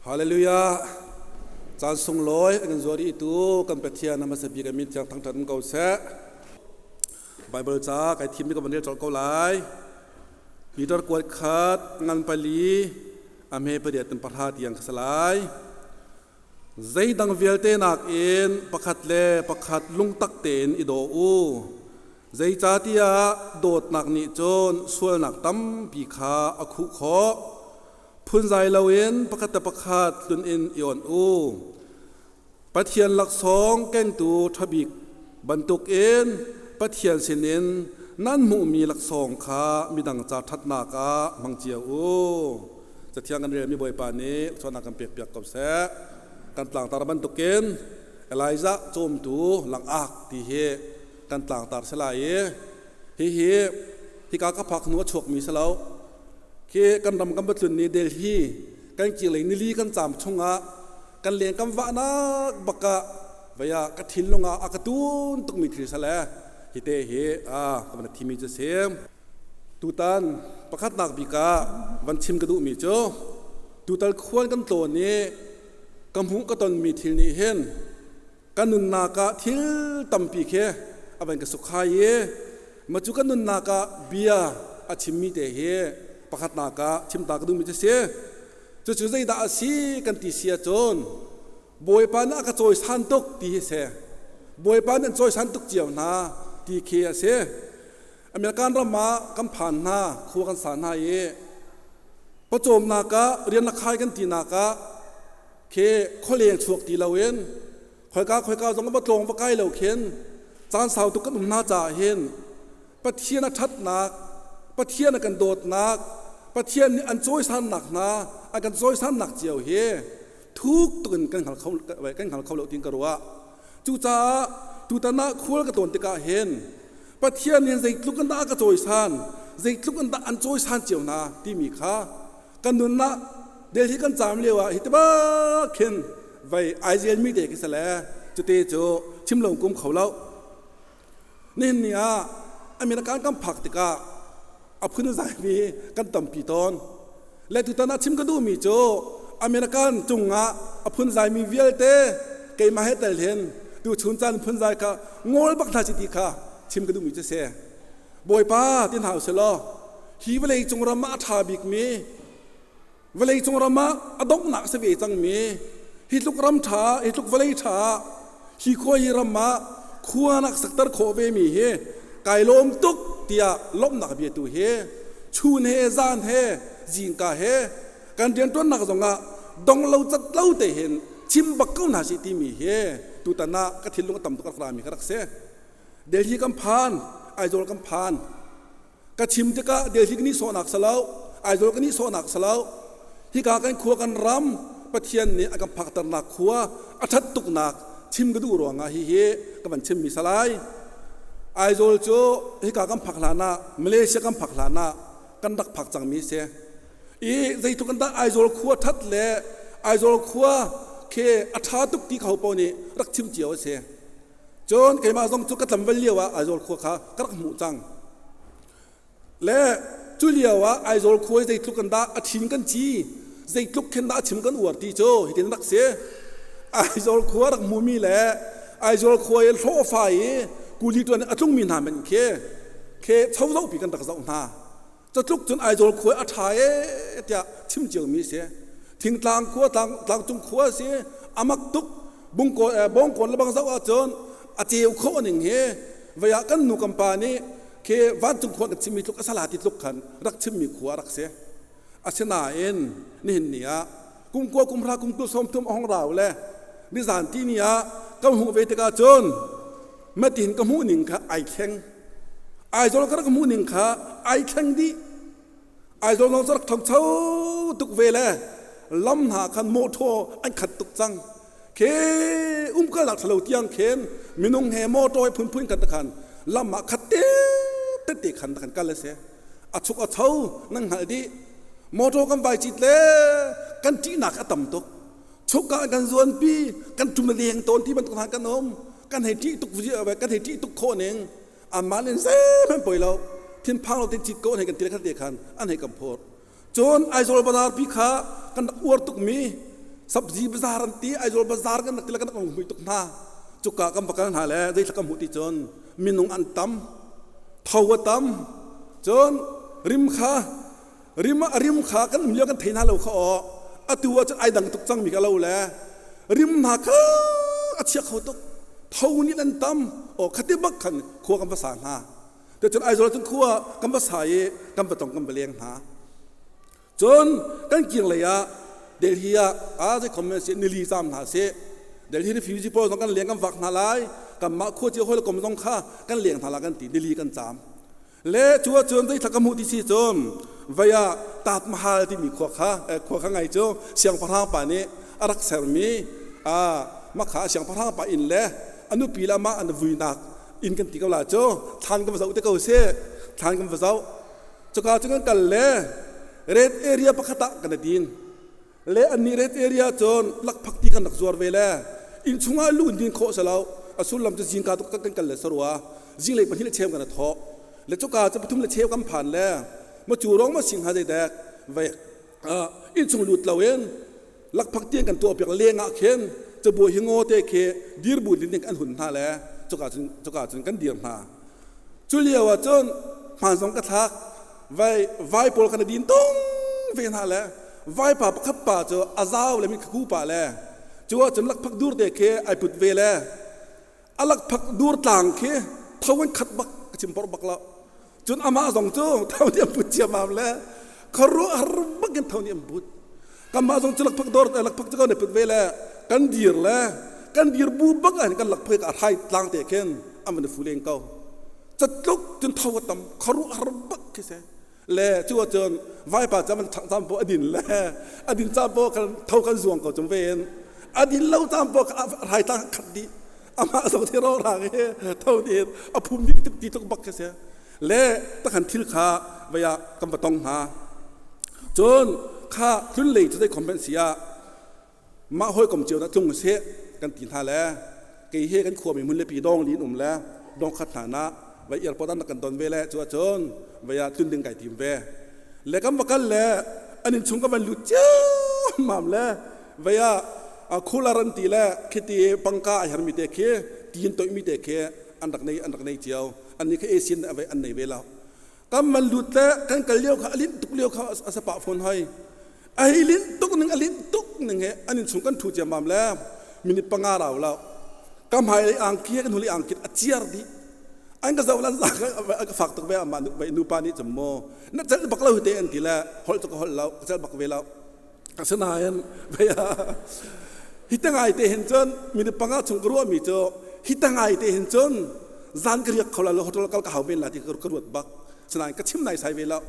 Hallelujah. Caan sunglawi a kan zuar tu kan Pathian a hmasa bik a min thiang thangṭhat um ko seh. Bible ca kai thim mi ka van rel colh ko lai. Peter kuat khat ngan pali a hme pariat in pahra tiang ka si lai. Zeidang vialte nakin pakhat le pakhat lungtak tein i daw u. Zeicahtiah dawtnak nih cun sualnak tampi kha a khuh khawh. Phunzai loin pakhat le pakhat tlun in i onh u. Pathian laksawng kengtu ṭha bik bantukin Pathian sinin nan hmuhmi laksawng kha midang ca ṭhatnak ah hmang cio u. Cathiang kan relmi Bawipa nih thluachuahnak kan pekpiak ko seh. Kan tlangtar bantukin Elijah cawmtu langak ti hi kan tlangtar si lai i hihi hika ka phak hnu a chuakmi si lo. Khi kan ram kan va tlun ni Delhi kan kirlei nili kan caam chungah kan leng kan vahnak bakah vaya ka thinlung ah a ka tun tukmi thil sale hi te hi a ka van thimi cu si. Tutan pakhatnak bik ah van chim ka duhmi cu tutal khual kan tlawn i ka hmuh ka tonmi thil nih hin ka nunnak ah thil tampi khi a van ka sukhai i ma cu ka nunnak ah bia a chimmi te hi pakhatnak ah chimta ka duhmi cu si. Cucu zeidah a si kan ti si ahcun Bawipa nih a ka cawisan tuk ti hi si. Bawipa nih an cawisan tuk cio hna ti khi a si. American ram ah kan phan hna, khua kan sa hna i pawcawmnak ah rian la khai kan tinak ah khi khualeng chuak ti loin khoika khoika zong va tlawng va kai lo khin caan sau tuk kan um hna caah hin Pathian a ṭhatnak, Pathian a kan dawtnak, Pathian nih an cawisannak hna, a kan cawisannak cio hi thuk tuk in kan hngal kho kan hngal kho lo tiin ka ruah. Cucaah tutan ah khual ka tawn tikah hin Pathian nih zeitluk in dah a ka cawisan, zeitluk in dah an cawisan cio hna timi kha kan nun ah Delhi kan caam lio ah hi ti bak khin vei ai zelmi te khi sale cute cu chim lo kum kho lo. Nihin ni ah American kan phak tikah a phun zaimi kan tampi tawn. Le tutan ah chim ka duhmi cu American cungah a phun zaimi vialte keimah he tel hin tu chun caan phun zai kha ngol bak hna si ti kha chim ka duhmi cu si. Bawipa tin hau selaw hi vawlei cung ram ah a ṭha bikmi vawlei cung ram ah a donghnak si ve cangmi hi tluk ram ṭha hi tluk vawlei ṭha hi khua hi ram ah khua nak sakter khawh ve mi hi kai lawm tuk tiah lawmhnak bia tu hi chun he zan he zingka he kan rianṭuannak zongah dong lo cat lo te hin chim bak ko hna si timi hi tutan ah ka thinlung a tam tuk rak rami ka rak si. Delhi kan phan, Aizawl kan phan. Ka chim tikah Delhi kan i sawhnak si lo, Aizawl kan i sawhnak si lo. Hika kan khua kan ram Pathian nih a kan phakternak khua a ṭhat tuknak chim ka duh ruangah hihi ka van chimmi si lai. Aizawl cu hika kan phak hlan ah Malaysia kan phak hlan ah kan rak phak cangmi si. I zeitluk in dah Aizawl khua ṭhat le Aizawl khua khi a ṭha tuk ti kha ho paoh nih rak chim cio a si. Cun keimah zong cu ka tlangval lio ah Aizawl khua kha ka rak hmuh cang. Le cu lio ah Aizawl khua hi zeitluk in dah a ṭhin kan ci, zeitluk khin dah a chim kan uar ti cu hitin rak si. Aizawl khua rak hmumi le Aizawl khua i hlawhfa i kuli ṭuan a tlungmi hna men khi khi chozohpi kan rak zoh hna. Catluk cun Aizawl khua a ṭha ee tiah chim ciomi a si. Thingtlang khua, tlangcung khua a si. A mak tuk. Bawngkawn le bang zoh ahcun a ceu khawh ning hi vei ah kan nu kan pa nih khi vancung khua kan chimmi tluk a sala ti tluk khan rak chimmi khua a rak si. Asinain nihin ni ah kum kua kum hra kum tu sawm thum a hong rau le nizan ti ni ah kan hmuh ve tikah cun matin ka hmuh ning kha ai thleng. Aizawl ka rak hmuh ning kha ai thleng dih. Aizawl zong cu rak ṭhangcho tuk ve le lam hna khan mawṭaw an khat tuk cang. Khi umkalnak ṭhalo tiang khin minung he mawṭaw he phunphun khan khan lam ah khat te tete khan khan kal a si. A chuk a cho nan hngalh dih. Mawṭaw kan vai cit le kan ṭihnak a tam tuk. Chuk ah kan zuanpi, kan ṭum leng tawn ti bantuk hna kan um. Kan hei ṭih tuk kan hei ṭih tuk khawh ning. Anmah nih zeihmanh poi lo thinphang lo tein cit ko an hei kan ti le khan te khan an hei kan phawt. Cun Aizawl bazar pi kha kan rak uar tukmi. Sabzi bazar an ti, Aizawl bazar kan rak ti le kan rak hmui tuk hna. Cuka kan va kal hna le zeithla kan hmuh ti cun minung an tam, tho a tam, cun rim kha rim a rim kha kan um lio kan thei hna lo kha aw atu ah cun ai dang tuk cangmi ka lo le rim hna kha a chia kho tuk tho nih an tam aw khati bak khan khua kan va sa hna te cun Aizawl cun khua kan va sa i kan va tong kan va leng hna cun kan kir lei ah Delhi ah a zei khom si nili zam hna sih Delhi refugee pawl zong kan leng kan vak hna lai kanmah khua cio hoi le kom zong kha kan leng hna la kan ti nili kan caam Le cu ahcun zeithla ka hmuh ti si cun vei ah Taj Mahal timi khua kha khua kha ngai cu siangpahrang pa nih a rak sermi mah kha siangpahrang pa inn le a nupi le amah an vuinak inn kan ti ko la cu thlan kan va zoh te ko si thlan kan va zoh cuka cu kan kal le red area pakhat ah kan i din Le annih red area cun lakphak ti kan rak zuar ve le inn chungah lu in din khawh si lo. A sullam cu zingka tuk kan kal le sarua zinglei pahnih le cheu kan thawh le cuka cu pathum le cheu kan phan le ma cu rong ma sing ha zeidek vai inn chung lut loin lakphak tiang kan tuah piak leng ah khin cabuai hi ngaw te khi dir bu din an hun hna le cuka cun cuka cun kan dir hna. Cu lio ah cun hmaan zong ka thlak vai vai pawl kan i din tung ve hna le vaipa pakhat pa cu a zau le mi khaku pa le cu ahcun lakphak dur te khi ai put ve le a lakphak dur tlang khi tho in khat bak ka chim por bak lo cun amah zong cu tho nih an put ciamam le khuaruahhar bak in tho nih an put kanmah zong cu lakphak dor lakphak cu kan i put ve le kan dir le kan dir bu bak ah kan lakphak a hrai tlang te khin an van i fu leng ko catluk cun tho a tam khuaruahhar bak khi si le cu ahcun vaipa cu an thang caan poh a din le a din caan poh kan tho kan zuang ko cung ve in a din lo caan poh hrai tlang khat dih amah zong thi ro rang hi tho nih a phum dih tuk ti tuk bak khi si le takhan thil kha vei ah kan va tong hna cun kha tlun lei cu zei khom si ah mah hawikom cio dah tlung seh kan ti hna le kei he kan khuami hmun le pi dong lin um le dong khat hna na vai airport an kan don ve le cu ahcun vai ah tlun ding kai tim ve le kan va kal le an in chung ka van lut ciammam le vai ah cooler an ti le khiti pangka a hermi te khi tin toih mi te khi an rak nei an rak nei cio an ni kha asian an nei ve lo kan man lut le kan kal lio kha a linh tuk lio kha a sa pah fawn hoi a hei linh tuk ning a linh tuk ning he an in chung kan thu ciammam le minute panga rau lo ka hmai lei angki kan huli angki a ciar dih an ka zoh lan za ka fak tuk ve ama nupa nih cun maw na celh bak lo te an ti le holh cu ka holh lo ka celh bak ve lo asinain vei hi te ngai te hin cun minute panga chung ka ruahmi cu hi te ngai te hin cun zan ka riak kho la lo hotel kal ka hau men la ti ka ruat bak sinain ka chim nai sai ve lo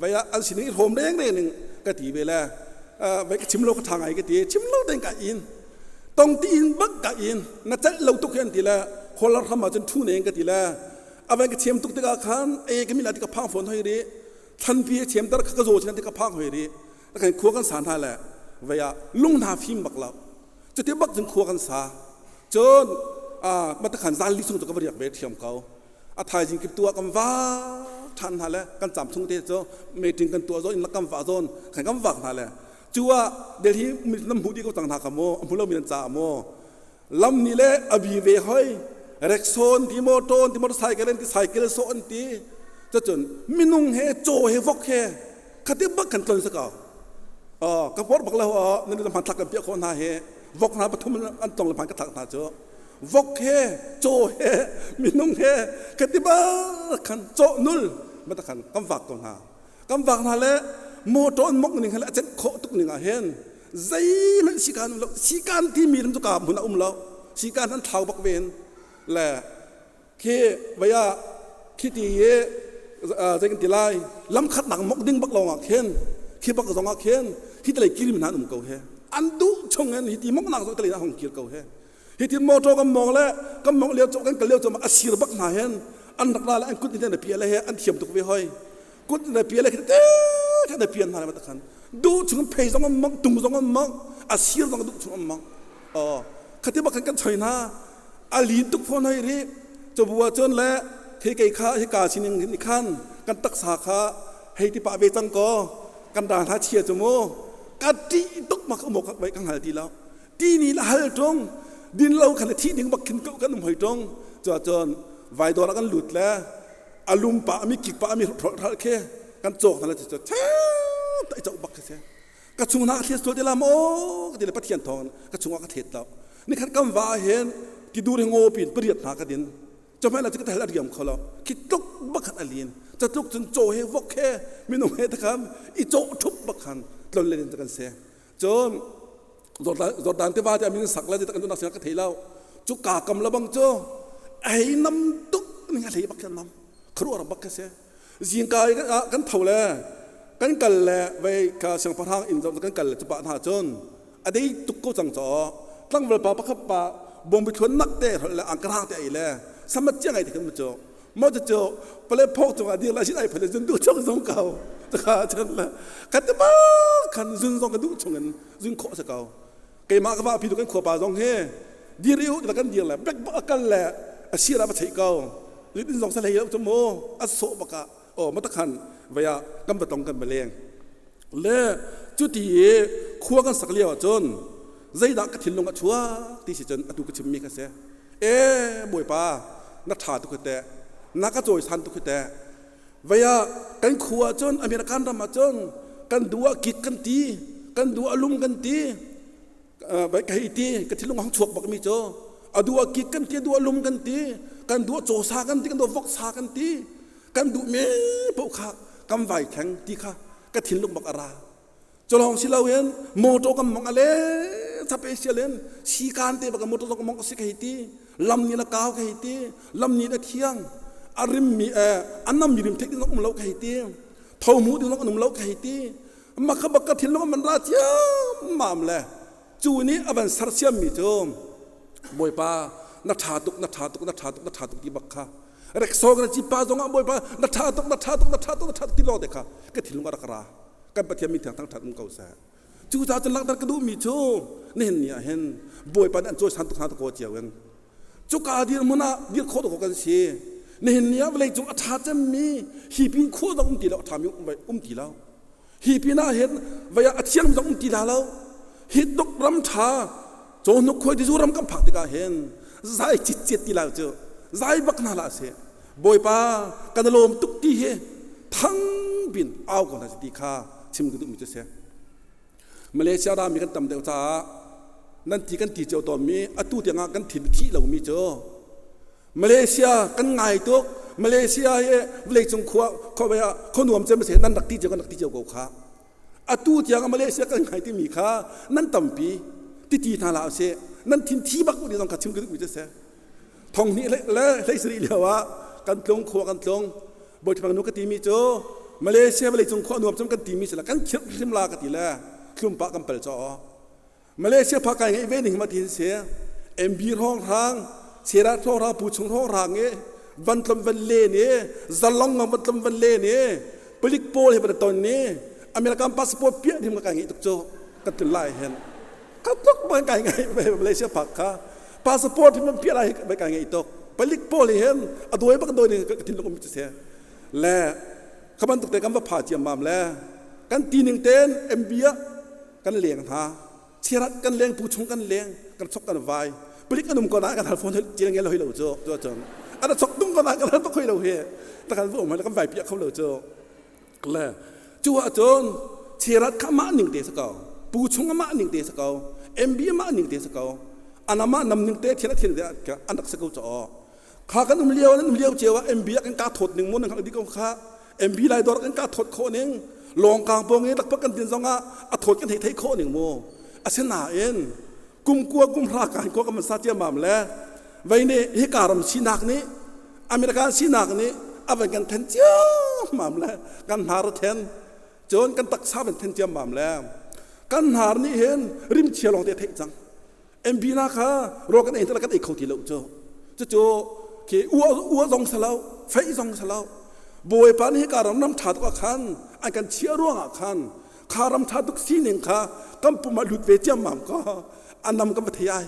vei ah an sining i hrawm reng reng ning ka ti ve le vei ka chim lo ka tha ngai ka ti chim lo deng ka in tong ti in bak ka in na celh lo tuk hi an ti le kholar hram ah cun thu neng ka ti le avan ka chem tuk tikah khan e ka min la ti ka phang phone hoi ri thlanpi a chem tar kha ka zaw chin ti ka phang hoi ri kan khua kan sa hna le vei ah lung hna fim bak lo cuti bak cun khua kan sa cun matakhan zan li chung cu ka va riak ve thiam ko a thaizing kip tu ah kan va ṭhan hna le kan cam chung te cu meeting kan tuah zawn in kan vah zawn kan kan vak hna le cu ah Delhi nam hmu dih ko cang hna kha mu a hmu lomi nan caah mu lam nih le a bi ve hoi reksawn ti motor ti motorcycle an ti cycle sawh an ti cacun minung he caw he vok he khati bak kan tlon saka ka por bak lo nan hman thlak kan piah khawh hna he vok hna pathum an tong le hman ka thlak hna cu vok he caw he minung he khati bak khan caw nul mata khan kan vak ko hna kan vak hna le motor an mok ning he a cenh khawh tuk ning ah hin zeihmanh sikan um lo sikan timi ram cu ka hmun a um lo sikan an thlau bak ven le khi vaya khi ti hi zei kan ti lai lam khat nak mok ding bak lawng ah khin khi bak zong ah khin hi te lei kirim hna an um ko he an duh chung in hi ti mok nak zong te lei hong kir ko he hi tin motor kan mong le kan mong lio kan kal lio chom a sir bak hna hen an rak la le an kut in na pia le he an thiam tuk ve hoi kut na pia le khi te kha na pian hna le khan duh chung phei zong an mong tung zong an mong a sir zong duh chung an mong oh khati bak kan kan choi hna a lin tuk phone hoi ri chabua chon le khi kei kha hi ka sining ni khan kan taksa kha hei ti pa ve cang ko kan ra hna chia chu mu. Ka ṭih tuk ma ka um awk ka hngal ti lo. Ti ni la hal ṭung, din lo khan le thih ding bak khin kan um hoi ṭung. Cuahcun vaidawr ah kan lut le a lum pa ami kik pa ami hrolh khi kan cawk hna le cu ta i coh bak khi si. Ka chung hna ka thlet sual ti la maw ka ti le Pathian thawng ka chungah ka thlet lo. Nikhat kan va ah hin tidur hi ngaw pin pariat hna ka din. Cahmai la cu ka hel a riam kho lo. Khi tluk bakhat a lin. Catluk cun caw he vok he minung he takam i cawh ṭhup bak khan tlon le din kan si. Cun Jordan tiva te amin sak la ti kan dunak ka thei lo. Cu ka kam la bang cu a hei nam tuk ning a hlei bak khan nam. Kharuah bak ka si. Zingka kan tho le kan kal le vei ka siangpahrang inn kan kal le cu pa hna cun a dei tuk ko cang caw tlangval pa pakhat pa bawmbi thluan nak te le angkarang te ai le samat chiang ai te kan cu mo cu cu pale phok cung ah dir la sin ai phale zun duh chung zong ko ka chan la khat te ba khan zun zong ka duh chung in zun khawh sa ko keimah ka va pi tu kan khua pa zong he dir i u kan dir le bek bak kal le a sira ba chei ko din zong sa hlei lo chu mu a so baka o matakhan vaya kan batong kan baleng Le cuti i khua kan sak lio ahcun zeidah ka thinlung a chuak ti si cun atu ka chimmi kha si. E Bawipa, na ṭha tuk hi teh, na ka cawisan tuk hi teh. Vei ah kan khua ahcun American ram ahcun kan duh ah kik kan ti, kan duh ah lum kan ti, vai ka hei ti, ka thinlung a hung chuak bakmi cu a duh ah kik kan ti, a duh ah lum kan ti, kan duh ah cawsa kan ti, kan duh ah voksa kan ti, kan duh me paoh kha kan vai theng ti kha ka thinlung bak a ra. Culawng si loin motor kan mong ale special in sikan te bak motor zong mong si ka hei ti lam ni la kau ka hei ti lam ni la thiang a rim mi a nam mi rim thek ding um lo ka hei ti tho mu ding um lo ka hei ti maka bak ka thinlung man ra chiam mam le cu nih a van sersiam mi cu Bawipa na tha tuk na tha tuk na tha tuk na tha tuk ti bak kha rekso kan ci pa zong ah Bawipa na tha tuk na tha tuk na tha tuk na tha tuk ti lawng te kha ka thinlung a rak ra. Kan Pathian mi thiang thang that um ko seh. Cu ca cun langhter ka duh mi cu nihin ni ah hin Bawipa nih an cawisan tuk hna ta ko cio in cuka dirhmun ah dir khawh ko kan si. Nihin ni ah vawlei cung a ṭha cemmi hi pin khua zong um ti lo, a ṭhami um ti lo. Hi pin ah hin vei ah a thiang zong um ti la lo. Hi tluk ram ṭha cawhnuk khuai tizu ram kan phak tikah hin zai citciat ti lo cu zai bak hna hlah sih. Bawipa kan i lawm tuk ti hi thang bin au ko hna ti kha chim ka duhmi cu si. Malaysia rami kan tam deuh caah nan ti kan ti cio tawnmi atu tiangah kan thin thih lomi cu Malaysia kan ngai tuk. Malaysia hi vawleicung khua khua khua nuam cem se nan rak ti cio kan rak ti cio ko kha. Atu tiang Malaysia kan ngai timi kha nan tampi titi hna la usih. Nan thin thi bak u ti zong kha chim ka duhmi cu si. Thong hnih le hlei sarih lio ah kan tlung khua kan tlung. Bawi nu ka timi cu Malaysia vawleicung khua nuam cem kan timi si la kan khirh hrim la ka ti le tlumpa kan pal caw. Malaysia pha kai ngeih ve ning ma tin si MB hrawng hrang Sera hrawng hrang Pu Chung hrawng hrang i van tlom van len i zalong ngang van tlom van len i palik pawl he van ton ni American passport piah dim ka kai ngeih tuk cu kan tlun lai hen ka tuk ban kai ngeih ve Malaysia phak kha passport hi man piah lai hi kai ngeih tuk palik pawl hi hen a doi bak doi ning ka thinlung um cu se le kha bantuk te kan va pha ciam mam le kan ti ning ten MB ah kan leng hna. Chirat kan leng, pu chung kan leng, kan chok kan vai. Palik an um ko na kan hal phone chiang ngel hoi lo cu cu cun ana chok tung ko na kan hal tuk hoi lo hi ta kan vu um kan vai piah kho lo cu le cu ah cun chirat kha mah ning te sa ko pu chung mah ning te sa ko MB mah ning te sa ko anama nam ning te thian thian te an rak sa ko cho kha kan um lio an um lio cio ah MB ah kan ka thot ning mun kan di ko kha MB lai dor kan ka thot khawh ning lawngkang pawng i lakpak kan tin zong ah a thot kan hei thei khawh ning mu. Asinain kum kua kum hra kan kua kan sa ciammam le vei nih hika ram sinak nih American sinak nih a van kan then ciammam le kan hnar a then cun kan taksa van then ciammam le kan hnar nih hin rimchia lawng te theih cang. MB na kha rawl kan ei kan ei kho ti lo cu. Cucu khi ua ua zong sa lo fei zong sa lo. Bawipa nih hika ram ram ṭha tuk ah khan an kan chiah ruangah khan kha ram ṭha tuk sining kha kan pum ah lut ve ciammam ko. A nam kan va thei ai.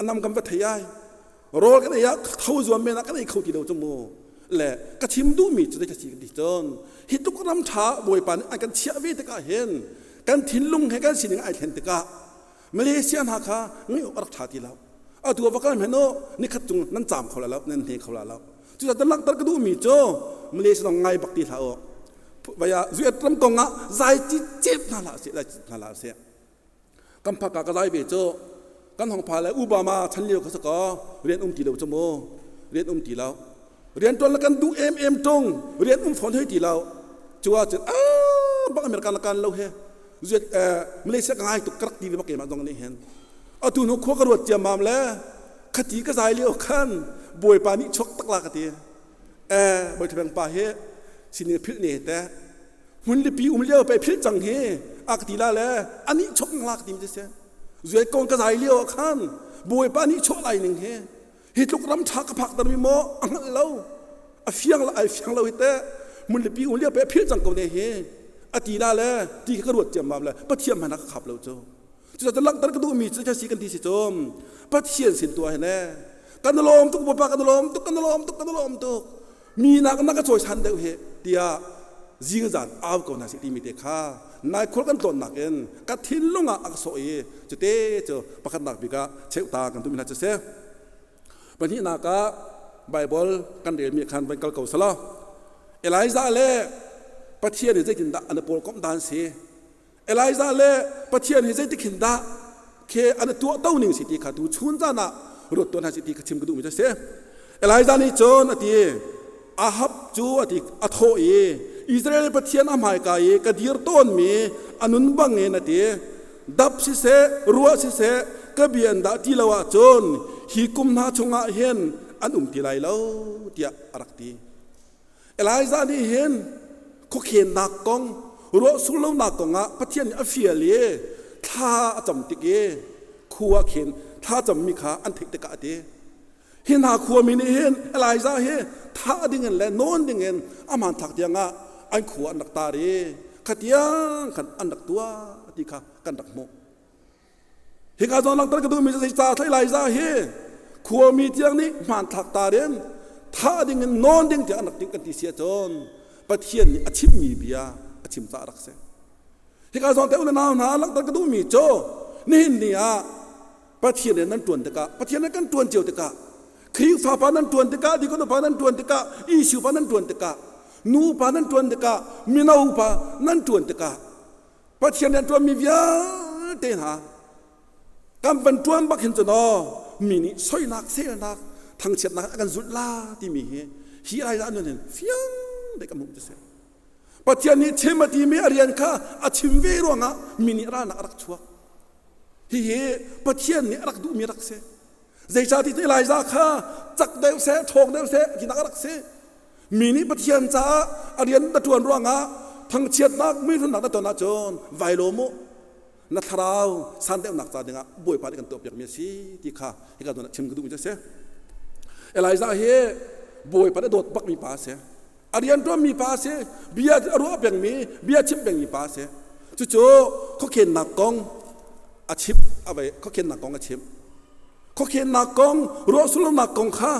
A nam kan va thei ai. Rawl kan ei ah tho zuam men ah kan ei kho ti lo cu mu. Le ka chim duhmi cu zei ka si kan ti cun hi tuk ram ṭha Bawipa nih an kan chiah ve tikah hin. Kan thinlung he kan sining ai thlen tikah Malaysia hna kha ngeih awk a rak ṭha ti lo. Atu va kal hmanh u nikhat cung nan caam kho la lo, nan hne kho la lo. Cucaah tan langhter ka duhmi cu Malaysia zong ngai bak ti hlah u. Vaya zuet ram kong ah zai ci cep hna hlah seh, zai hna hlah seh. Kan phaka ka zai ve cu kan hong pha le Obama chan lio kha si kaw rian um ti lo cu mu. Rian um ti lo. Rian ṭuan le kan duh em em ṭung rian um fawn hoi ti lo. Cu ahcun ah bak America la kan lo he zuet Malaysia ka ngai tuk ka rak ti ve bak keimah zong nih hin. Atu hnu khua ka ruat ciammam le khati ka zai lio khan Bawipa nih chuak tak la ka ti. Eh Bawi pa hi sining philh ne te hmun lipi um lio pe philh cang hi a ka ti la le ani chok la ka ti mi se zuai kong ka zai lio khan Bawipa nih chuah lai ning hi hi tluk ram ṭha ka phak ter mi maw a hngalh lo a fiang la ai fiang lo hi te mun lipi um lio pe philh cang ko ne hi a ti la le ti ka ruat ciammam le Pathian hmanh ka khap lo cu cucaah langhter ka duhmi cu si kan ti si cum Pathian sin tuah hin e kan lawm tuk Bawipa kan lawm tuk kan lawm tuk kan lawm tuk mi nak na ka cawisan deuh hi tiah zing zan au ko hna sih timi te kha nai khual kan tlawnnak in ka thinlung ah a ka sawh i cute cu pakhatnak bik ah cheuta kan duhmi hna cu si pahnihnak ah Bible kan relmi khan van kal ko selaw Elijah le Pathian hi zeitindah an pawl komh dan si Elijah le Pathian hi zeitik hin dah khe an tuah to ning si ti kha tu chun caan ah ruat tuan hna si ti kha chim ka duhmi cu a si. Elijah nih cun a ti Ahab cu a ti a thawh i Israel Pathian a hmaika i ka dir tawnmi a nun bangin a ti dap siseh ruah siseh ka bia in dah ti lo ahcun hi kum hna chungah hin an um ti lai lo tiah a rak ti. Elijah nih hin khuakhennak kong ruah surlonak kong ah Pathian nih a fial i thla a cam tik i khua khen thla cammi kha an theih tikah a ti. Hi hna khuami nih hin Elijah hi thah ding in le nawn ding in a hmanthlak tiang ah an khua an rak tar i khatiang khan an rak tuah ti kha kan rak hmuh. Hika zawn langhter ka duhmi cu zeicah Elijah hi khuami tiang nih hmanthlak tar in thah ding in nawn ding tiang an rak timh kan ti si ahcun Pathian nih a chimmi bia a chim caah rak si. Hika zawn te u le nau hna langhter ka duhmi cu nihin ni ah Pathian rian nan ṭuan tikah Pathian rian kan ṭuan cio tikah Khrihfa pa nan ṭuan tikah dikon pa nan ṭuan tikah Isu pa nan ṭuan tikah nu pa nan ṭuan tikah mino pa nan ṭuan tikah Pathian rian ṭuanmi vialte hna kan van ṭuan bak hin cun aw mi nih soinak selnak thangchiatnak a kan zulh la timi hi hi ai ah nun hin fiang dek a hmuh ti si Pathian nih chim a timi a rian kha a chim ve ruangah mi nih ralnak a rak chuak hihi Pathian nih a rak duhmi rak si zeicahti Elijah kha cak deuh seh ṭhawng deuh seh tinak a rak si Mi nih Pathian caah a rian na ṭuan ruangah thangchiatnak muihlunnak na ton ahcun vai lawm u. Na thlarau san deuhnak ca dingah Bawipa nih kan tuahpiakmi a si ti kha hika zawn ah chim ka duhmi cu a si. Elijah hi Bawipa nih a dawt bakmi pa a si. A rian ṭuanmi pa a si. Bia a ruah pengmi, bia chim pengmi pa a si. Cucu khuakhennak kong a chim, a vei khuakhennak kong a chim. Khuakhennak kong, ruahsulnak kong kha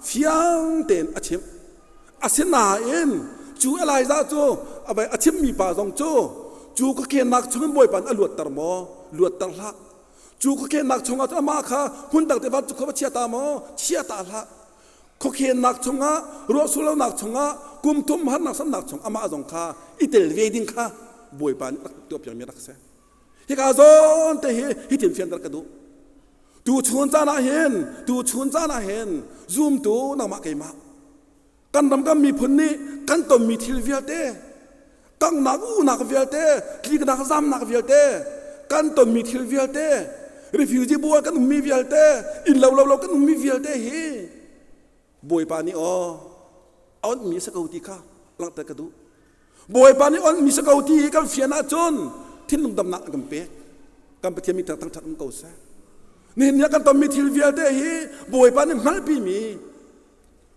fiang tein a chimh. Asinain cu Elijah cu a chimmi pa zong cu cu khuakhennak chungin Bawipa nih a luatter maw? Luatter hlah. Cu khuakhennak chungah cun amah kha hmun dang te van cu khua va chia ta maw? Chia ta hlah. Khuakhennak chungah, ruahsurlonak chungah, kum thum harnak sannak chung amah zong kha i tel ve ding kha Bawipa nih rak tuahpiakmi rak si. Hika zawn te hi hitin fianter ka duh. Tu chun caan ah hin, tu chun caan ah hin zumtu nangmah keimah kan ram kan miphun nih kan tonmi thil vialte kangnak unak vialte tliknak zamnak vialte kan tonmi thil vialte refugee bu ah kan ummi vialte inn lo lo lo kan ummi vialte hi Bawipa nih aw a onhmi a si ko ti kha langhter ka duh. Bawipa nih onhmi si ko ti hi kan fian ahcun thinlung damnak a kan pek. Kan Pathian mi thangṭhat um ko seh. Nihin ni ah kan tonmi thil vialte hi Bawipa nih hngalhpimi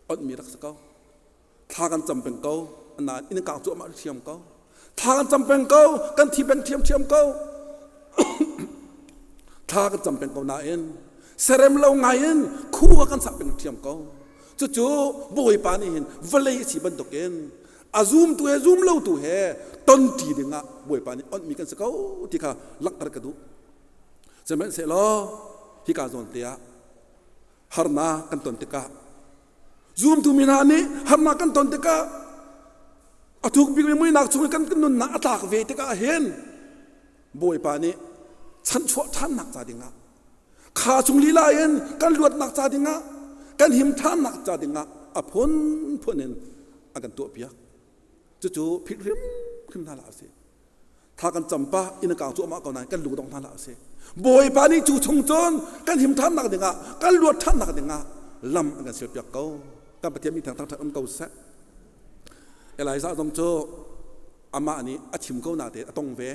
onhmi rak si ko. Thla kan cam peng ko, nain inn kang cuahmah thiam ko. Thla kan cam peng ko, kan thi peng ṭhiamṭhiam ko. Thla kan cam peng ko nain serem lo ngai in khua kan sak peng ṭhiam ko. Cucu Bawipa nih hin vawlei a si bantukin A zumtu he zum lotu he tonṭi dingah Bawipa nih onhmi kan si ko ti kha langhter ka duh. Sihmanhsehlaw hika zawn te ah harnak kan ton tikah zumtu mi hna nih harnak kan ton tikah a thuk bikmi muihnak chung i kan nunnak a tlak ve tikah hin Bawipa nih chanchuah ṭhannak ca dingah kha chung lila in kan luatnak ca dingah kan him ṭhannak ca dingah a phunphun in a kan tuahpiak. Cucu philh hrimhrim hna hlah usih. Tha kan cam pah inn a kang cuahmah ko nain kan lung dong hna hlah usih. Bawipa nih cu chung cun kan him ṭhannak dingah kan luat ṭhannak dingah lam an kan sialpiak ko. Kan Pathian mi thang thangṭhat um ko seh. Elijah zong cu amah nih a chim ko na tein a tong ve.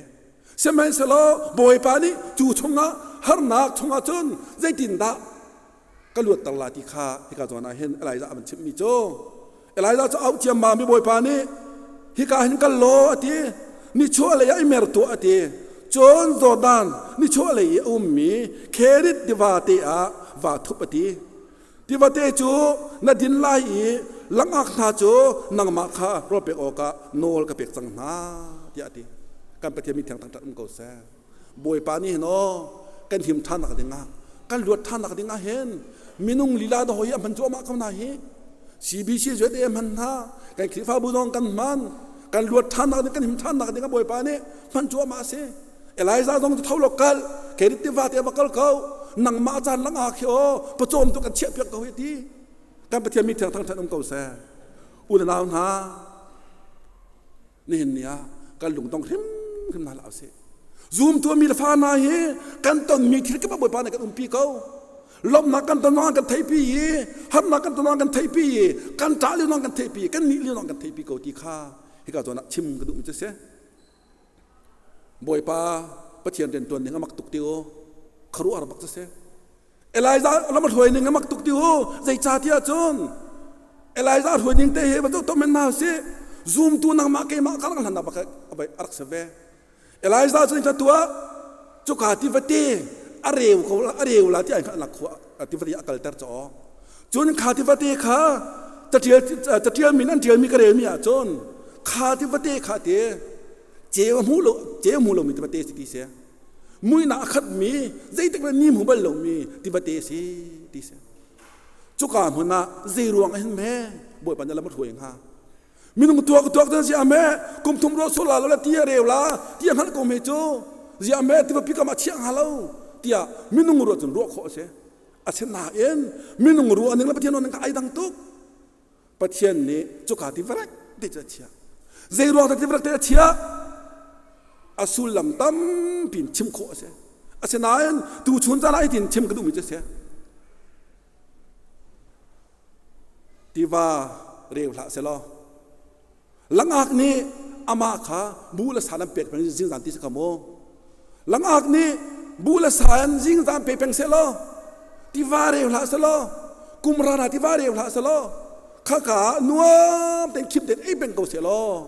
Sihmanhsehlaw Bawipa nih cu chungah harnak chungah cun zeitindah ka luatter la ti kha hika zawn ah hin Elijah a van chimhmi cu Elijah cu auh ciammam i Bawipa nih hika hin kal law a ti nichuah lei ah i mer tuah a ti cun Jordan nichuah lei i a ummi Kherith tiva te ah vaa thup a ti tivate cu na din lai i langak hna cu nangmah kha rawl pek awkah nawl ka pek cang hna tiah a ti kan Pathian mi thiang thangṭhat um ko seh Bawipa nih hin aw kan him ṭhannak dingah kan luat ṭhannak dingah hin minung lila da hoi a hman cuahmah ko hna hi CBC ZA hman hna kan Khrihfabu zong kan hman kan luat ṭhannak ding kan him ṭhannak dingah Bawipa nih hman cuahmah a si Elijah zong cu tho lo kal Kerit tiva te va kal ko nangmah caan langah khi aw pawcawm tu kan chiah piak ko hi ti kan Pathian mi thiang thangṭhat um ko seh u le nau hna nihin ni ah kan lungdong hrimhrim hna hlah usih zumtu mi le fa hna hi kan tonmi thil kip ah Bawipa nih kan umpi ko lawmhnak kan ton zongah kan theihpi i harnak kan ton zongah kan theihpi i kan ṭah lio zong kan theihpi kan nih lio zong kan theihpi ko ti kha hika zawn ah chim ka duhmi cu si Bawipa Pathian rianṭuan ning a mak tuk ti u khuaruahhar bak cu si Elijah lam a hruai ning a mak tuk ti u zeicahtiah cun Elijah hruai ning te hi va zoh tuah men hna usih zumtu nangmah keimah ka rak hlan bak a rak si ve Elijah cu nih tuah cuka tivate a reu ko a reu la ti ai lak khua tivate a kalter caw cun kha tivate kha catial catial min an tial mi ka rel mi ah cun kha tivate kha te ceu hmu lo ceu hmu lo mi tivate si ti se muihnak a khatmi zeitik le ni hmu bal lomi tivate si ti si cuka hmun ah zei ruang ah hin me bawipa nih lam a hruai hnga minung tuak tuak cun zia me kum thum ruah sul la lo le ti a reu la ti a hngalh ko me cu zia me tiva pi kam ah chiah hnga lo tiah minung ruah cun ruah khawh a si asinain minung ruah ning le Pathian ruah ning kha ai dang tuk Pathian nih cuka tivarak te cu a chiah. Zei ruang dah tivarak te a chiah? A sullam tampi in chim khawh a si. Asinain tuchun caan ah hitin chim ka duhmi cu a si. Tiva reu hlah selaw Langak nih amah kha bu le sa an pek peng zingzan ti si kha mu. Langak nih bu le sa an zingzan pe peng selaw tiva reu hlah selaw kumra na tiva reu hlah selaw khaka nuam tein khim tein ei peng ko selaw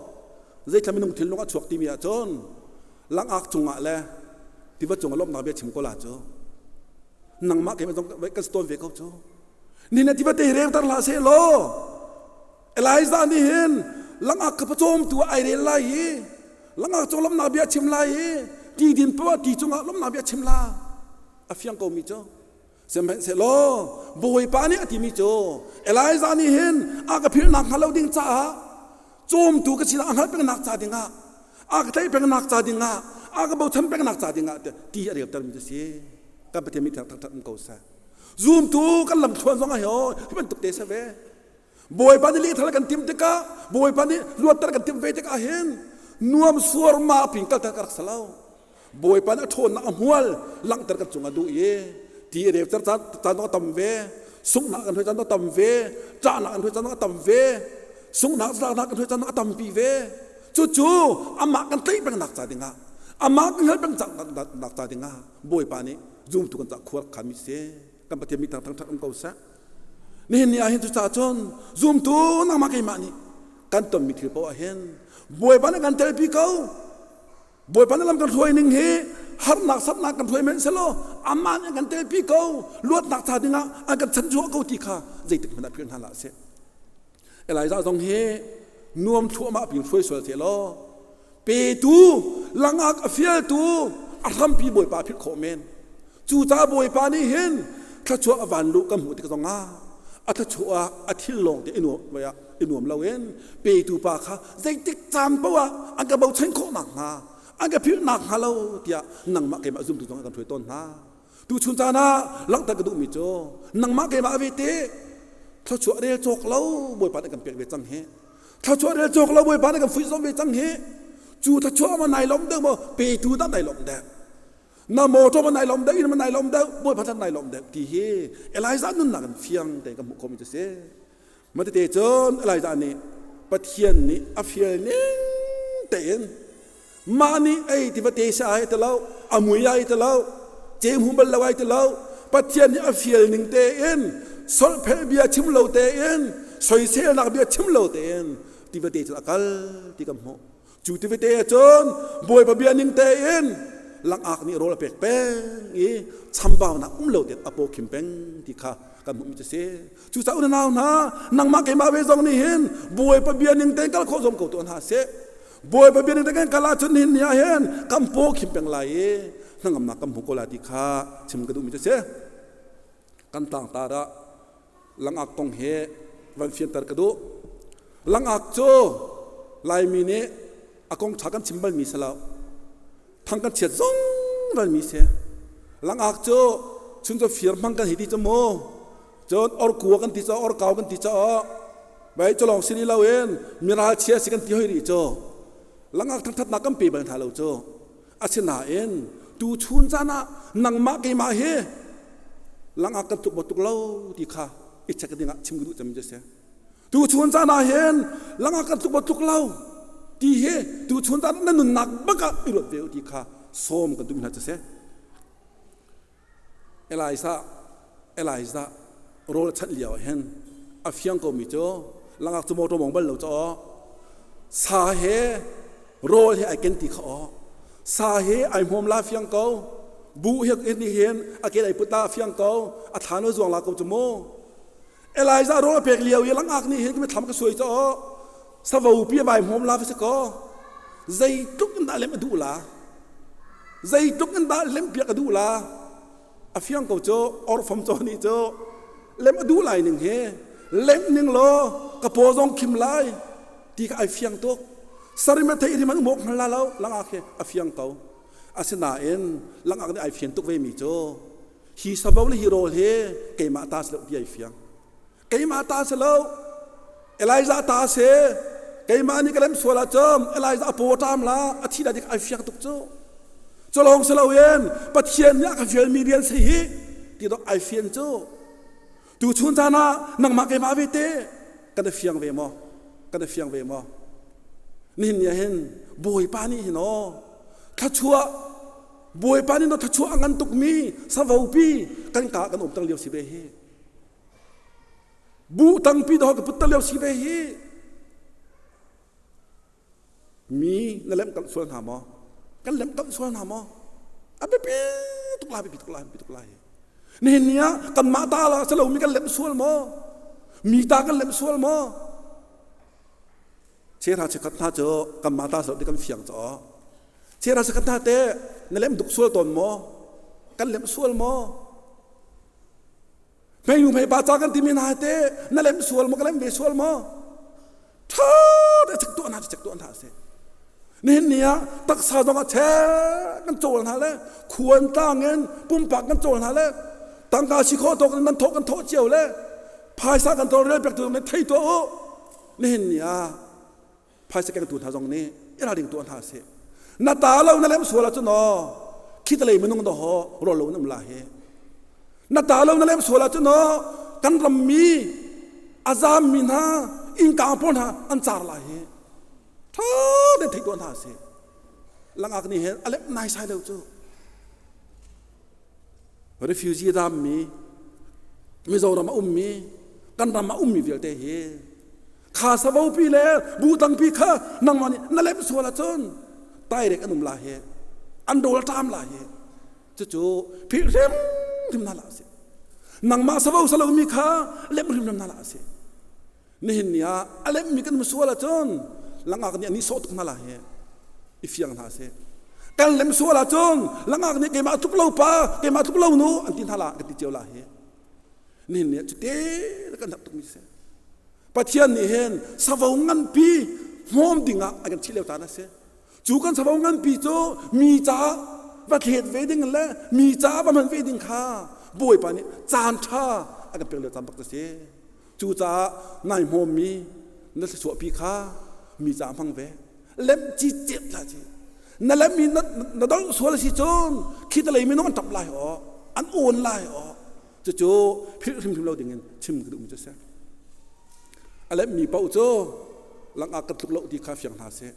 zeithla minung thinlung a chuak timi ahcun langak cungah le tiva cungah lawmhnak bia chim ko la cu nangmah keimah zong kan si tawn ve ko cu ni na tiva te reu tar hlah selaw Elijah nih hin langak ka pawcawmtu ah ai rel lai i langak cung lawmhnak bia chim lai i ti din poah ti cungah lawmhnak bia chim la a fiang ko mi cu sihmanhsehlaw Bawipa nih a timi cu Elijah nih hin a ka philhnak hnga lo ding caah cawmtu ka sinah a hngalh pengnak ca dingah a ka tlaih pengnak ca dingah a ka bochan pengnak ca dingah ti a reltermi cu si kan Pathian mi thangṭhat um ko seh zumtu kan lamthluan zong ah hi hi bantuk te si ve Bawipa nih lehthal kan timh tikah Bawipa nih luatter kan timh ve tikah hin nuam suarma pin kalter ka rak si lo. Bawipa nih a ṭhawnnak a hmual langhter kan cung a duh i ti a reuter caan caan a tam ve sunghnak kan hoi caan a tam ve ṭahnak kan hoi caan a tam ve sunghnak tlaknak kan hoi caan a tampi ve cucu amah kan tlaih pengnak ca dingah amah kan hngalh peng nak ca dingah Bawipa nih zumtu kan ca khuar khanmi si kan Pathian mi thang thangṭhat um ko seh Nihin ni ah hin cucaah cun zumtu nangmah keimah nih kan tonmi thil paoh ah hin Bawipa nih kan telpi ko. Bawipa nih lam kan hruai ning hi harnak satnak kan hruai men selaw amah nih kan telpi ko luatnak ca dingah an kan chanchuah ko ti kha zeitik hmanh ah philh hna hlah sih. Elijah zong hi Nuam thluahmah pin hruai sual seh law petu langak a fialtu a hrampi Bawipa philh khawh men. Cucaah Bawipa nih hin thluachuah a van luh kan hmuh tik zongah a thluachuah a thil lawng te i nuam loin petu pa kha zeitik caan paoh ah an ka bochan khawh nakhnga an ka philh nakhnga lo tiah nangmah keimah zumtu zong kan hruai tawn hna. Tuchun caan ah langhter ka duhmi cu nangmah keimah ve te thluachuah rel cawk lo Bawipa nih kan pek ve cang hi. Thluachuah rel cawk lo Bawipa nih kan fuih zom ve cang hi. Cu thluachuah ma nai lawm deuh maw petu dah nai lawm deuh. Na motor ma nai lawm deuh inn ma nai lawm deuh Bawipa dah nai lawm deuh ti hi Elijah nunnak in fiang tein kan hmuh khawhmi cu si. Matete cun Elijah nih Pathian nih a fial ning tein mah nih ei tiva te si ai ti lo a mui ai ti lo cem hu bal lo ai ti lo Pathian nih a fial ning tein solhphelh bia chim lo tein soiselnak bia chim lo tein tiva te cun a kal ti kan hmuh cu tiva te cun Bawipa bia ning tein langak nih rawl a pek peng i chambaunak um lo tein a paw khim peng ti kha kan hmuhmi cu si cucaah unau hna nangmah keimah ve zong nih hin Bawipa bia ning tein kal khawh zong ko tuah hna seh Bawipa bia ning tein kan kal ahcun nihin ni ah hin kan paw khim peng lai i hnangamnak kan hmu ko lai ti kha chim ka duhmi cu si kan tlangtar ah langak kong he van fianter ka duh langak cu Laimi nih a kong ṭha kan chim balmi si lo thang kan chiat zong balmi si langak cu chun cu fir hmang kan hei ti cu mu cun orkua kan ti caah orkau kan ti caah bai culawng si lo in miral chia si kan ti hoi rih cu langak thangthatnak kan pe bal hna lo cu asinain tu chun caan ah nangmah keimah hi langak kan tuk tuk lo ti kha i check ding ah chim ka duh cem cu si tu chun caan ah hin langak kan tuk tuk lo ti hi tu chun caan na nunnak bak ah i ruat ve ti kha sawm kan duh hna cu si Elijah Elijah rawl a chanh lio ah hin a fiang komi cu langak cu motor mong bal lo caw sa he rawl he ai ken ti kha aw sa he ai hmawm la fiang ko bu he ni hin a ken ai put la fiang ko a thlan o zuang la ko cu mu Elijah rawl a pek lio i langak nih hin ka thlam ka suai caw savo pi vai hmawm la si ko zeitluk in dah lem a duh la zeitluk in dah lem piak a duh la a fiang ko cu orfam caw nih cu lem a duh lai ning hi lem ning law ka paw zong khim lai ti ka ai fiang tuk sarim a thei rim an umok hngal la lo langak hi a fiang ko asinain langak nih ai fian tuk ve mi cu hi savo le hi rawl hi keimah ta si lo ti ai fiang keimah ta si lo Elijah ta si keimah nih ka lem sual ahcun Elijah a paw ṭam la a thi la dik ai fiang tuk cu cu lawng si loin Pathian nih a ka fialmi rian si hi ti dok ai fian cu tu chun caan ah nangmah keimah ve te kan i fiang ve maw kan i fiang ve maw nihin ni ah hin Bawipa nih hin aw thluachuah Bawipa nih na thluachuah a ngan tukmi savopi kan ka kan um tang lio si ve hi bu tangpi dawh ka put lio si ve hi mi na lem kalh sual hna maw kan lem kalh sual hna maw a biapi tuk lai biapi tuk lai biapi tuk lai nihin ni ah kanmah ta la si lomi kan lem sual maw mi ta kan lem sual maw chera chekhat hna cu kanmah ta si lo ti kan fiang caw chera chekhat hna te na lem duk sual tawn maw kan lem sual maw Hmeinu hmeipa ca kan timi hna te na lem sual maw ka lem ve sual maw ṭha te chek tuah hna chek tuah hna si nihin ni ah taksa zong ah chek kan cawl hna le khuan tlang in pumpak kan cawl hna le tangka si khawh tawk in nan thawh kan thawh cio le phaisa kan tawlrel pek tu zong nih thei tuah u nihin ni ah phaisa kengtu hna zong nih i ralring tuah hna seh na ta lo na lem sual ahcun aw khitalei minung do ho rawl lo in um la hi na ta lo na lem sual ahcun aw kan rammi a zaammi hna innkang pawl hna an car lai hi ṭha tein theih tuah hna seh langak nih hin a lem naisai lo cu refugee rammi Mizoram a ummi kan ram a ummi vialte hi kha savopi le buhtangpi kha nangmah nih na lem sual ahcun tairek an um lai hi an rawl ṭam lai hi cucu philh hrimhrim hna hlah sih nangmah savo salomi kha lem hrimhrim hna hlah sih. Nihin ni ah a lemmi kan sual ahcun langak nih an nih sawh tuk hna lai hi i fiang hna seh. Kan lem sual ahcun langak nih keimah tluk lo pa, keimah tluk lo nu an ti hna la kan ti cio la hi. Nihin ni ah cute kan herh tukmi si. Pathian nih hin savo nganpi hmawm dingah a kan chih lio caan a si. Cu kan savo nganpi cu mi caah va thlet ve ding le mi caah va hman ve ding kha Bawipa nih caan ṭha a kan pek lio caan bak a si. Cucaah nai hmawmmi na thluachuahpi kha mi caah hmang ve. Lemh cicet hlah ci. Na lemhmi na, na dolh sual a si cun khi te lei minung an ṭap lai aw, an awn lai aw. Cucu philh hrimhrim lo dingin chim ka duhmi cu a si. A lemhmi paoh cu langak kan tluk lo ti kha fiang hna seh.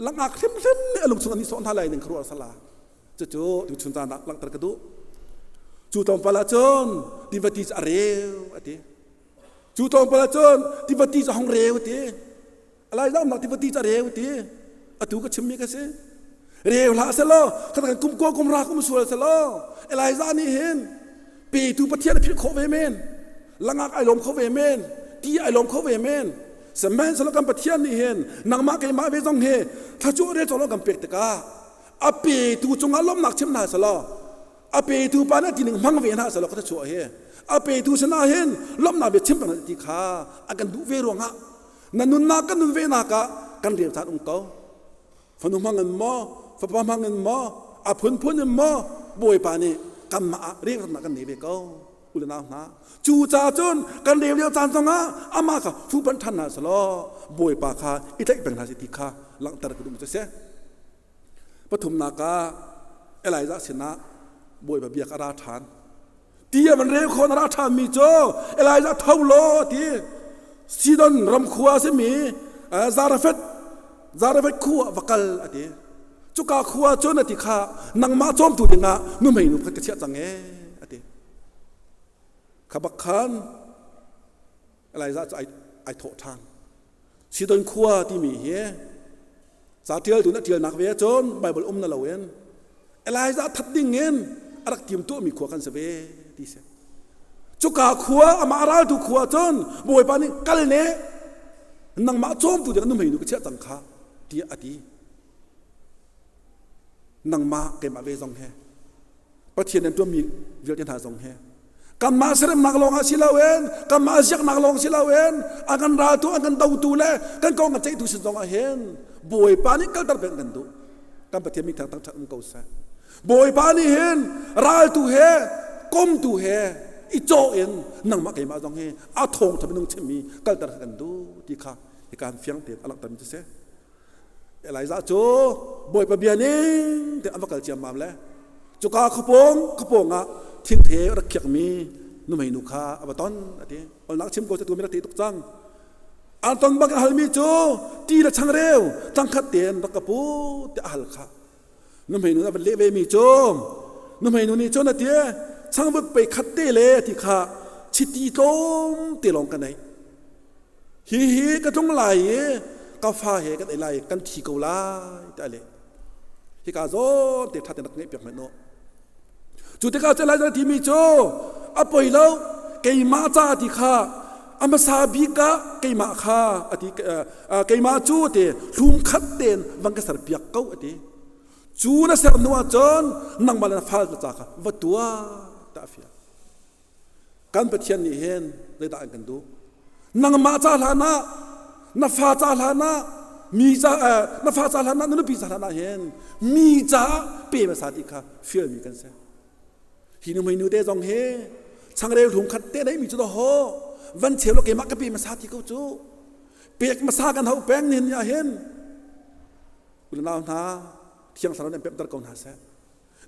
Langak hrimhrim nih a lungchung an i sawh hna lai ning kha ruah sala. Cucu tuchun caan ah langhter ka duh. Cu tlawmpal ah cun tiva ti cu a reu a ti. Cu tlawmpal ah cun tiva ti cu a hung reu a ti. Alai lamnak tiva ti cu a reu a ti. Atu ka chimmi ka si. Reu hlah selaw, kha kum kua kum ra kum sual selaw, Elijah nih hin petu Pathian a philh khawh ve men. Langak ai lawm kho ve men. Ti ai lawm kho ve men. Sihmanhsehlaw kan Pathian nih hin nangmah keimah ve zong hi thluachuah rel cawk kan pek tikah a petu cungah lawmhnak chim hna selaw a petu pa nih tining hmang ve hna selaw ka chuah hi a petu sinah hin lawmhnak bia chim peng ti kha a kan duh ve ruangah na nunnak kan nun ve nak ah kan rel caan um ko fanu hmang in maw fapa hmang in maw a phunphun in maw bawipa nih kanmah ah rianratnak kan nei ve ko u le nau hna cu ca cun kan rel lio caan zongah amah kha fuhpanh ṭhan hna selaw bawipa kha i tlaih peng hna seh ti kha langhter ka duh mi cu si pathumnak ah Elijah sinah bawipa bia kha a ra ṭhan ti a van rel khawh a ra ṭhan mi cu Elijah tho law ti Sidon ram khua a simi Zarephath Zarephath khua va kal a ti cuka khua cun a ti kha nangmah cawmtu dingah nuhmei nu pakhat ka chiah cang ee a ti kha bak khan Elijah cu ai, ai thawh ṭhan Sidon khua timi hi ca ṭialtu na ṭialnak ve cun Bible um na loin Elijah that ding in a rak tim tuahmi khua kan si ve ti si cuka khua amah raltu khua cun Bawipa nih kal ne nangmah cawmtu ding nuhmei nu ka chiah cang kha tiah a ti nangmah keimah ve zong he Pathian an ṭuanmi vialte hna zong he kanmah seremnak lawng ah si loin kanmah ziaknak lawng si loin a kan raltu an kan dotu le kan kong kan ceihtu sin zong ah hin Bawipa nih kalter peng kan duh kan Pathian mi thang thangṭhat um ko seh Bawipa nih hin raltu he komtu he i cawh in nangmah keimah zong hi a thawng ṭha minung chimmi kalter kan duh ti kha hika fiang tein a langhtermi cu si Elijah cu Bawipa bia ning te an va kal ciammam le cuka khuapawng khuapawng ah thingthe rak khiakmi nuhmei nu kha a va ton a ti olnak chim ko cu tu mi rak ti tuk cang an ton bak a halmi cu ti le changreu tlangkhat tein rak ka pu tiah a hal kha nuhmei nu a van leh ve mi cu nuhmei nu nih cun a ti changvut pei khat te le ti kha chiti tlawm te lawng ka nei Hihi ka tlung lai i ka fa he kan ei lai kan thi ko lai ti a leh. Hika zawn te ṭha tein rak ngaih piak hmanh u. Cu tikah cu Elijah timi cu a poi lo keimah ca ti kha a hmasa bik ah keimah kha a ti keimah cu ti hlum khat tein van ka ser piak ko a ti. Cu na ser hnu ah cun nangmah le na fal ca kha va tuah ta a fial. Kan Pathian nih hin zeidah an kan duh? Nangmah ca hlan ah, na fa ca hlan ah, mi ca na fa ca hlan ah, na nupi ca hlan ah hin mi caah pe hmasa ti kha fialmi kan si. Hi nu nu te zong hi changreu hlum khat te nei mi cu ho van cheu lo keimah ka pe hmasa ti ko cu pek hmasa kan hau peng nihin ni ah hin unau hna thiang thlarau nih pemter ko hna seh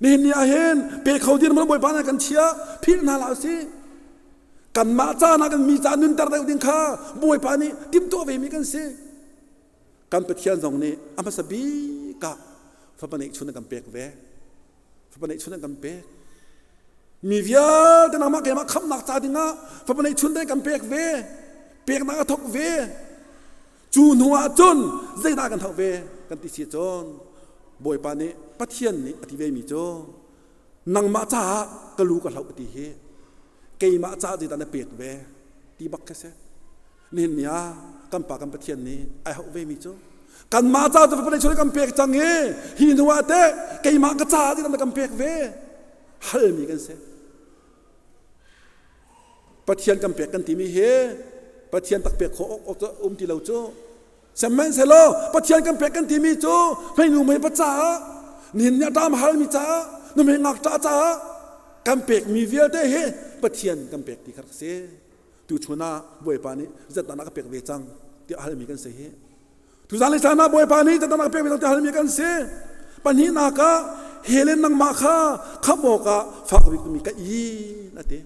Nihin ni ah hin pe kho dir maw Bawipa nih kan chia philh hna hlah usih. Kanmah caan ah kan mi ca nunter deuh ding kha Bawipa nih timhtuah ve mi kan si. Kan Pathian zong nih a hmasa bik ah fapa neihchun a kan pek ve. Fapa neihchun a kan pek. Mi vialte nangmah keimah khamhnak ca dingah fapa neihchun te kan pek ve. Peknak a thok ve. Cu hnu ah cun zeidah kan hauh ve kan ti si cun Bawipa nih Pathian nih a ti ve mi cu nangmah caah ka lu ka hloh ti hi keimah caah zeidah na pek ve ti bak khi si. Nihin ni ah kan Pa kan Pathian nih ai hauh ve mi cu kanmah ca cu vawlei chung kan pek cang i hi hnu ah teh keimah ka ca ti kan pek ve halmi kan si. Pathian kan pek kan timi hi Pathian tak pek khawh awk um ti lo cu. Sihmanhsehlaw Pathian kan pek kan timi cu hmeinu mei pa caah nihin ni a ṭam halmi caah nuhmei ngakṭah caah kan pekmi vialte hi Pathian kan pek ti kha rak si. Tuchun ah Bawipa nih zatdan a ka pek ve cang tiah halmi kan si hi. Tuzan le caan ah Bawipa nih zatdan a ka pek ve cang tiah halmi kan si. Pahnihnak ah hell in nangmah kha khamh awkah fak bikmi ka in a ti.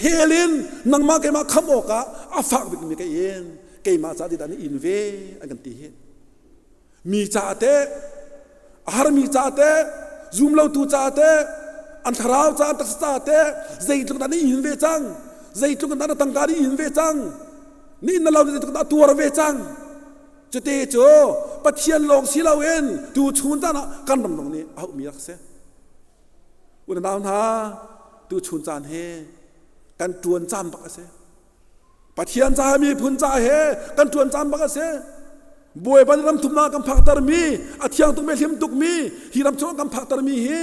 Hell in nangmah keimah khamh awkah a fak bikmi ka in keimah ca ti dah na in ve an kan ti hi. Mi ca teh a harmi ca teh zumlotu ca teh an thlarau ca an taksa ca teh zeitluk dah na in ve cang zeitluk dah na tangka na in ve cang ni na lo zeitluk dah tuar ve cang cute cu Pathian lawng si loin tu chun caan ah kan ram lawng nih a hauhmi rak si unau hna tu chun caan hi kan tuan caan bak a si Pathian ca miphun ca he kan ṭuan caan bak a si. Bawipa nih ram thumnak kan phaktermi, a thiang tukmi, hlim tukmi, hi ram chung kan phaktermi hi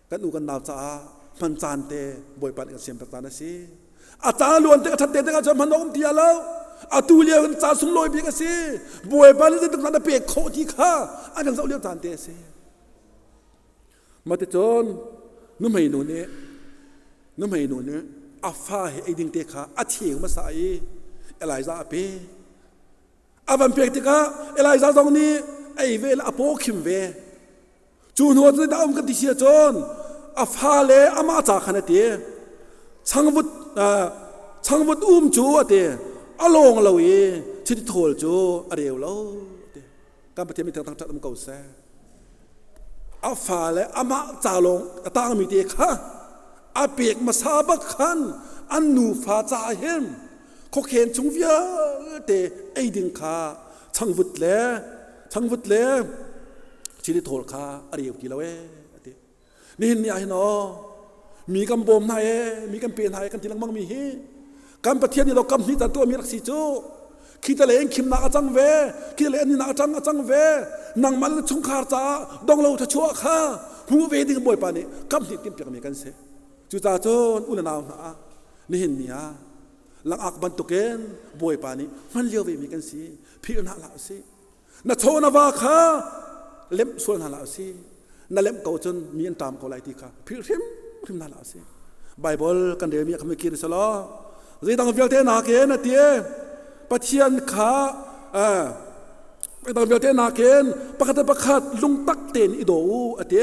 kan u kan nau caah hman caan te Bawipa nih kan siam caan a si. A caan luan te ka ṭhat te tikah cun hman awk um ti lo. Atu lio kan caan sunglawi bik a si. Bawipa nih zeitluk na pek khawh ti kha an kan zoh lio caan te a si. Maticun nuhmei nu nih nuhmei nu nih a fa he ei ding te kha a cheu hmasa i Elijah a pe. A van pek tikah Elijah zong nih ei ve le a paw khim ve. Cu hnu ah cun dah um kan ti si ahcun a fa le amah ca khan a ti. Changvut changvut um cu a ti. A lawng lo i chiti thawl cu a reu lo a ti. Kan Pathian mi thangthat um ko seh. A fale amah ca lawng a tangmi te kha a pek hmasa bak khan an nufa ca hin khuakhen chung vialte ei ding kha changvut le changvut le chili thawl kha a reu ti lo ee a ti. Nihin ni ah hin aw mi kan bawm hna e mi kan pe hna e kan ti lengmang mi hi kan Pathian nih lo kam hnih tan tuah mi rak si cu khi te le in khimnak a cang ve khi le an a cang a cang ve nangmah le chungkhar caah donglo thachuah kha hmu ve ding Bawipa nih kam hnih timhpiak mi kan si cucaah cun u le nau hna nihin ni ah langak bantukin Bawipa nih hman lio ve mi kan si philh hna hlah usih Na chaw na va kha lemh sual hna hlah usih. Na lemh ko cun mi an ṭam ko lai ti kha philh hrimhrim hna hlah usih. Bible kan relmi a khammi kir selaw zeidang vialte nakin a ti Pathian kha zeidang vialte nakin pakhat le pakhat lungtak tein i daw u a ti.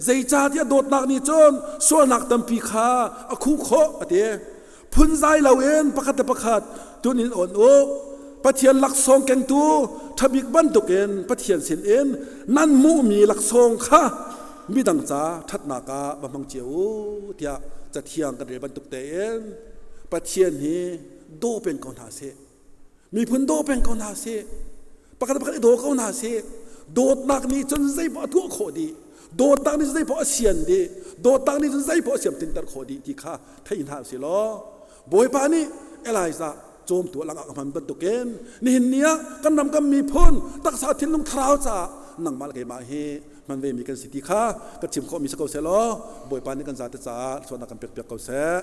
Zeicahtiah dawtnak nih cun sualnak tampi kha a khuh khawh a ti. Phunzai loin pakhat le pakhat tun in awn u. Pathian laksawng kengtu ṭhabik bantukin Pathian sinin nan hmuhmi laksawng kha midang ca ṭhatnak ah va hmang cio u tiah Cathiang kan rel bantuk tein Pathian hi daw peng ko hna seh. Miphun daw peng ko hna seh. Pakhat pakhat i daw ko hna seh. Dawtnak nih cun zeipaoh a tuah khawh dih. Dawtnak nih zeipaoh a sian dih. Dawtnak nih cun zeipaoh a siamtinter khawh dih ti kha thei hna usih law Bawipa nih Elijah cawmtu a langah ka hman bantukin nihin ni ah kan ram kan miphun taksa thinlung thlarau caah nangmah le keimah hi hman ve mi kan si ti kha ka chim khawhmi si ko seh law Bawipa nih kan zate caah suahnak kan pek piak ko seh.